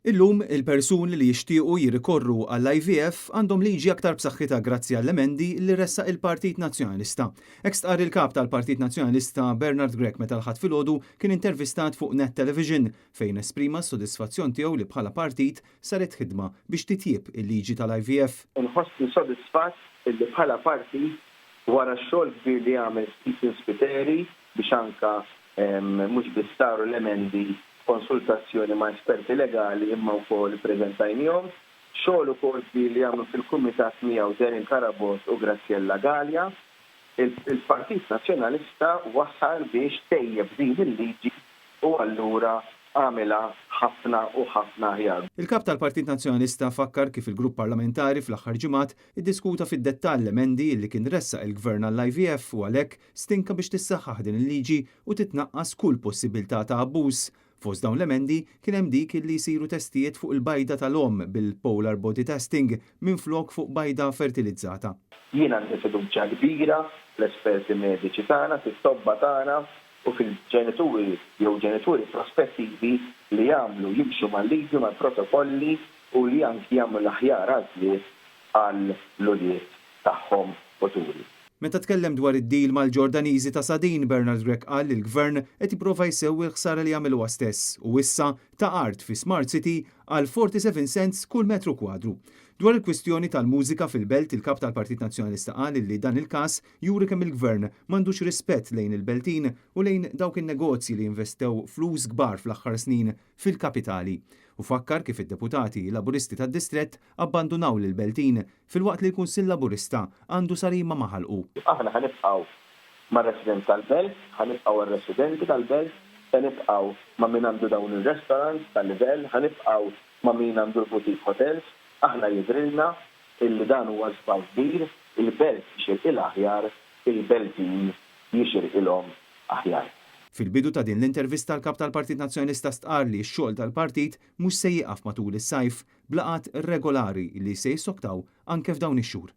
Illum, il-persuni li jixtiequ jirrikorru għall-IVF għandhom liġi aktar b'saħħitha grazzi għall-emendi li ressaq il-Partit Nazzjonalista. Hekk stqarr il-Kap tal-Partit Nazzjonalista Bernard Grech meta l-Ħadd filgħodu kien intervistat fuq Net Television fejn esprima s-sodisfazzjon tiegħu li bħala partit saret ħidma biex titjieb il-liġi tal-IVF. Inħossni sodisfatt illi bħala partit wara x-xogħol kbir li għamel Stephen Spiteri biex anke mhux biss saru l-emendi f'konsultazzjoni ma' esperti legali imma wkoll ippreżentajniehom. Xogħol ukoll kbir li għamlu fil-kumitat miegħu Darren Carabott u Graziella Galea. Il-Partit Nazzjonalista wasal biex tejjeb din il-liġi u allura għamilha ħafna u ħafna aħjar. Il-Kap tal-Partit Nazzjonalista fakkar kif il-Grupp Parlamentari fl-aħħar ġimgħat iddiskuta fid-dettall l-emendi li kien ressaq il-Gvern għall-IVF u għalhekk stinka biex tissaħħaħ din il-liġi u titnaqqas kull possibbiltà ta' abbuż. Fost dawn l-emendi kien hemm dik li jsiru testijiet fuq il-bajda tal-omm bil-polar body testing minflok fuq bajda fertilizzata. Jien għandi fiduċja kbira fl-esperti mediċi tagħna, fit-tobba tagħna u fil-ġenituri jew ġenituri prospettivi li jagħmlu jimxu mal-liġi, mal-protokolli u li anki jagħmlu l-aħjar għażliet għall-ulied tagħhom futuri. Meta tkellem dwar id-deal mal-Ġordaniżi ta' Sadeen, Bernard Grech qal li l-Gvern qed jipprova jsewwi l-ħsara li għamel huwa stess u issa ta art fi Smart City għal 47 cents kull metru kwadru. Dwar il-kwistjoni tal-mużika fil-belt, il-Kap tal-Partit Nazzjonalista qal li dan il-każ juri kemm il-Gvern m'għandux rispett lejn il-Beltin u lejn dawk in-negozji li investew flus kbar fl-aħħar snin fil-kapitali. U fakkar kif id-deputati Laburisti tad-distrett abbandunaw lill-Beltin filwaqt li l-Kunsill Laburista għandu sarima ma' ħalqu. Aħna ħa nibqgħu mar-resident tal-Belt, ħa nibqgħu għar-residenti tal-Belt, se nibqgħu ma' min għandu dawn ir-restaurants ta' livell, ħa nibqgħu ma' min għandu l-boutique hotels. Aħna jidhrilna illi dan huwa żball kbir, il-Belt jixirqilha aħjar, il-Beltin jixirqilhom aħjar. Fil-bidu ta' din l-intervista l-Kap tal-Partit Nazzjonalista stqarr li x-xogħol tal-partit mhux se jieqaf matul is-sajf b'laqgħat regolari li se jissoktaw anke f'dawn ix-xhur.